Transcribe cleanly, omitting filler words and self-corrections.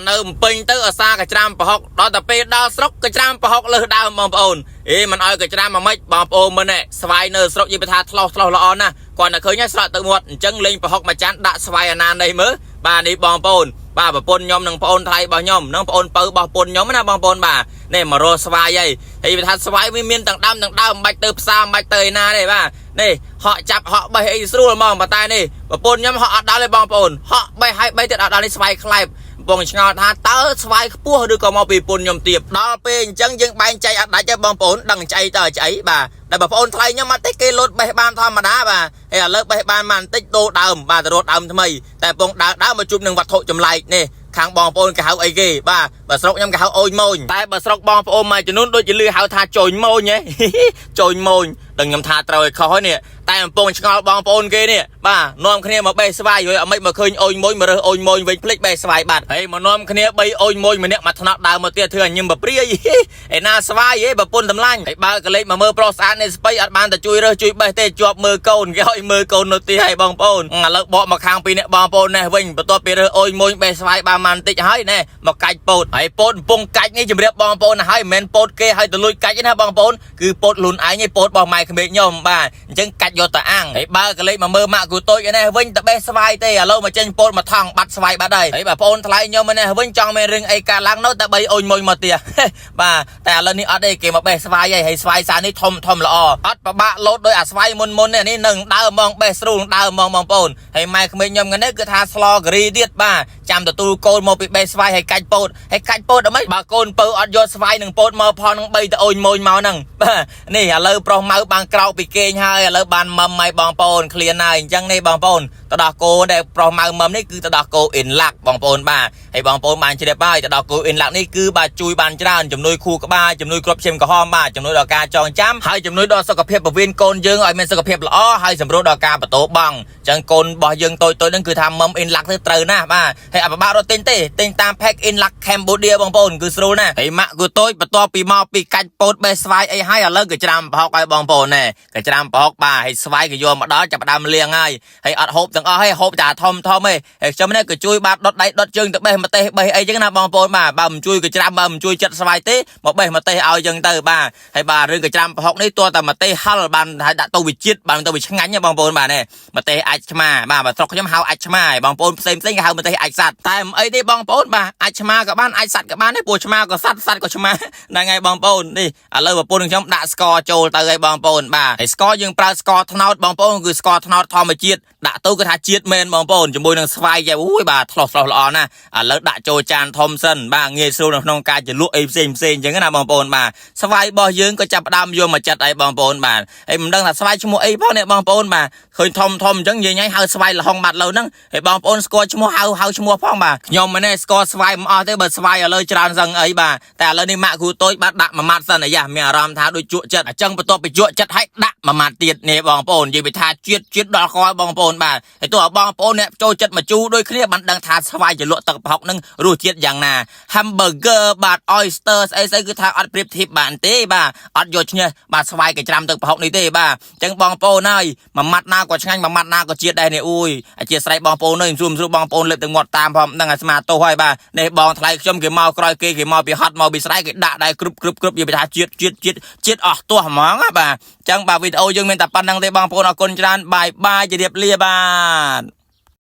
នៅភ្នំពេញទៅអាសាកច្រាមប្រហុកដល់តែពេលដល់ស្រុកកច្រាមប្រហុកលើសដើមបងប្អូនអេមិនឲ្យកច្រាមមកម៉េចបងប្អូនមើលណែស្វាយនៅស្រុកនិយាយថាថ្លោះថ្លោះល្អណាស់គាត់តែឃើញហើយស្រក់ទៅមាត់អញ្ចឹងលេងប្រហុកមួយចានដាក់ស្វាយអាណានេះមើលបាទនេះបងប្អូនបាទប្រពន្ធខ្ញុំនិងប្អូនថ្លៃរបស់ខ្ញុំនិងប្អូនពៅរបស់ប្រពន្ធខ្ញុំណាបងប្អូនបាទនេះមករកស្វាយហើយហើយវាថាស្វាយវាមានទាំងដើមទាំងដើមមិនបាច់ទៅផ្សារមិនបាច់ទៅឯណាទេបាទនេះហក់ចាប់ហក់បេះអីស្រួលហ្មងប៉ុន្តែនេះប្រពន្ធខ្ញុំហក់អត់ដល់ទេបងប្អូនហក់បេះហើយបេះទៀតអត់ដល់នេះស្វាយខ្លែប កំពុងឆ្ងល់ថាតើស្វាយខ្ពស់ឬក៏មកពីពុនខ្ញុំទៀតដល់ពេលអញ្ចឹងយើងបែងចែកអត់ដាច់ទេបងប្អូនដឹងឆ្អីតើឆ្អីបាទតែបងប្អូនថ្លៃខ្ញុំអត់ទេគេលោតបេះបានធម្មតាបាទហើយឥឡូវបេះបានបានបន្តិចដូរដើមបាទទៅរត់ដើមថ្មីតែពងដើរដើមមកជួបនឹងវត្ថុចម្លែកនេះខាងបងប្អូនគេហៅអីគេបាទបើស្រុកខ្ញុំគេហៅអូញម៉ូញតែបើស្រុកបងប្អូនមួយចំនួនដូចជាលឺហៅថាចូញម៉ូញហ៎ ចូញម៉ូញដឹងខ្ញុំថាត្រូវឲ្យខុសហើយនេះតែកំពុងឆ្ងល់បងប្អូនគេនេះបាទនាំគ្នាមកបេះស្វាយហើយអត់មិនមកឃើញអូញម៉ូញមករើសអូញម៉ូញវិញភ្លេចបេះស្វាយបាត់ហើយមកនាំគ្នាបីអូញម៉ូញម្នាក់មកថ្នាក់ដើមមកទៀតធ្វើឲ្យញឹមបព្រាយ ឯណាស្វាយហេប្រពន្ធតម្លាញ់ហើយបើកលេខមកមើលប្រុសស្អាតនេះស្បៃអត់បានតែជួយរើសជួយបេះទេជាប់មើលកូនគេឲ្យមើលកូននៅទីឲ្យបងប្អូនឥឡូវបកមកខាងពីអ្នកបងប្អូននេះវិញបន្ទាប់ពីរើសអូញម៉ូញបេះស្វាយបានបន្តិចហើយណែមកកាច់ពោតហើយពោតកំពុងកាច់នេះជម្រាបបងប្អូនហើយមិនមែនពោតគេឲ្យទៅលួចកាច់ទេណាបងប្អូនគឺពោតខ្លួនឯងឯងពោតរបស់ម៉ែក្មេកខ្ញុំបាទអញ្ចឹងកាច់យកទៅអាំងហើយបើកលេខមកមើលម៉ាក់គូតូចឯនេះវិញទៅបេះស្វាយទេឥឡូវមកចេញពោតមកថងបាត់ស្វាយបាត់ហើយហើយបងប្អូនថ្លៃខ្ញុំឯនេះវិញចង់មានរឿងអីកើតឡើងនោះតែបីអូញម៉ូញមកទៀត បាទតែឥឡូវនេះអត់ទេគេមកបេះស្វាយហើយហើយស្វាយសានេះធំធំល្អអត់ប្របាក់លោតដោយអាស្វាយមុនមុននេះនេះនឹងដើមហ្មងបេះស្រួលដើមហ្មងបងប្អូនហើយម៉ែក្មេងខ្ញុំថ្ងៃនេះគឺថាស្លការីទៀតបាទចាំទទួលកូនមកពីបេះស្វាយហើយកាច់ពោតហើយកាច់ពោតអីមិនបើកូនពៅអត់យកស្វាយនឹងពោតមកផងនឹងបីទៅអូញម៉ូញមកហ្នឹងបាទនេះឥឡូវប្រុសម៉ៅបានក្រោកពីគេងហើយឥឡូវបានមឹមហើយបងប្អូនឃ្លានហើយអញ្ចឹងនេះបងប្អូនទៅដល់គោដែលប្រុសម៉ៅមឹមនេះគឺទៅដល់គោអ៊ីនឡាក់បងប្អូនបាទហើយបងប្អូនបានជ្រាបហើយទៅដល់គោអ៊ីនឡាក់នេះគឺបាទជួយបានច្រើនជំនួយខួរក្បាលជំនួយគ្រាប់ឈាមក្រហមបាទជំនួយដល់ការចងចាំហើយជំនួយដល់សុខភាពពោះវៀនកូនយើងឲ្យមានសុខភាពល្អហើយសម្រួលដល់ការបន្ទោបង់អញ្ចឹងកូនរបស់យើងតូចៗហ្នឹងគឺថាមឹមអ៊ីនឡាក់ទៅត្រូវណាស់បាទហើយអបបារត់ទិញទេទិញតាម pack អ៊ីនឡាក់ Cambodia បងប្អូនគឺស្រួលណាស់ហើយម៉ាក់គឺតូចបន្ទាប់ពីមកពីកាច់ពោតបេះស្វាយអីហើយឥឡូវក៏ច្រាំប្រហុកឲ្យបងប្អូនណែក៏ច្រាំប្រហុកបាទហើយស្វាយក៏យកមកដល់ចាប់ផ្ដើមលាងហើយហើយអត់ហូបទាំងអស់ហើយហូបតែធំធំឯងហើយខ្ញុំនេះក៏ជួយបាទដុតដៃដុតជើងទៅបេះម្ទេសបេះអីចឹងណាបងប្អូនបាទបើមិនជួយក៏ច្រាំបើមិនជួយចិត្តស្វាយទេមកបេះម្ទេសឲ្យចឹងទៅបាទហើយបាទរឿងក៏ច្រាំប្រហុកនេះទាល់តែម្ទេសហល់បានហើយដាក់ទៅវិជាតិបានទៅវាឆ្ងាញ់ណាបងប្អូនបាទនេះម្ទេសអាចឆ្មាបាទបើស្រុកខ្ញុំហៅអាចឆ្មាហើយបងប្អូនផ្សេងផ្សេងគេហៅម្ទេសអាចសัตว์តែមិនអីទេបងប្អូនបាទអាចឆ្មាក៏បានអាចសัตว์ក៏បានដែរព្រោះឆ្មាក៏សัตว์សัตว์ក៏ឆ្មាហ្នឹងហើយបងប្អូននេះឥឡូវប្រពន្ធខ្ញុំដាក់ស្ករចូលទៅហើយបងប្អូនបាទហើយស្ករយើងប្រើស្ករត្នោតបងប្អូនគឺស្ករត្នោតធម្មជាតិដាក់ទៅគឺថាជាតិមែនបងប្អូនជាមួយនឹងស្វាយយ៉ែអូយបាទថ្លោះថ្លោះល្អណាស់ឥឡូវដាក់ចូលចានធំសិនបាទងាយស្រួលនៅក្នុងការជ្រលក់អីផ្សេងផ្សេងអញ្ចឹងណាបងប្អូនបាទស្វាយរបស់យើងក៏ចាប់ផ្ដើមយកមកចិត្តអីបងប្អូនបាទហើយមិនដឹងថាស្វាយឈ្មោះអីផងនេះបងប្អូនបាទឃើញធំធំអញ្ចឹងនិយាយហៅស្វាយលហុងបាត់លើហ្នឹងហើយបងប្អូនស្គាល់ឈ្មោះហៅហៅឈ្មោះផងបាទខ្ញុំមិនទេស្គាល់ស្វាយមិនអស់ទេបើស្វាយឥឡូវច្រើនសឹងអីបាទតែឥឡូវនេះម៉ាក់គ្រូតូចបាទដាក់មួយម៉ាត់សិនអាយ៉ាមានអារម្មណ៍ថាដូចជក់ចិត្តអញ្ចឹងបន្ទាប់ពីជក់ចិត្តហើយដាក់មួយម៉ាត់ទៀតនេះបងប្អូននិយាយពីថាជាតិជាតិដល់កបងប្អូនបាទហើយទោះបងប្អូនអ្នកចូលចិត្តមកជូរដូចគ្នាបានដឹងថាស្វាយជ្រលក់ទឹកប្រហុកនឹងរសជាតិយ៉ាងណា hamburger បាទ oyster ស្អីស្អីគឺថាអត់ប្រៀបធៀបបានទេបាទអត់យកឈ្នះបាទស្វាយកញ្ច្រាំទឹកប្រហុកនេះទេបាទអញ្ចឹងបងប្អូនហើយមួយម៉ាត់ណាក៏ឆ្ងាញ់មួយម៉ាត់ណាក៏ជាតិដែរនេះអូយអធិស្ឋានបងប្អូនអើយស្រួលស្រួលបងប្អូនលើកទឹកមាត់តាមផងហ្នឹងអាស្មាទោសហើយបាទនេះបងថ្លៃខ្ញុំគេមកក្រោយគេគេមកពីហត់មកពីស្រែគេដាក់ដែរគ្រប់គ្រប់គ្រប់និយាយថាជាតិជាតិជាតិជាតិអស់ទាស់ហ្មងណាបាទអញ្ចឹងបាទវីដេអូយើងមានតែប៉ុណ្្នឹងទេបងប្អូនអរគុណច្រើន bye bye ជម្រាបលាបាទ។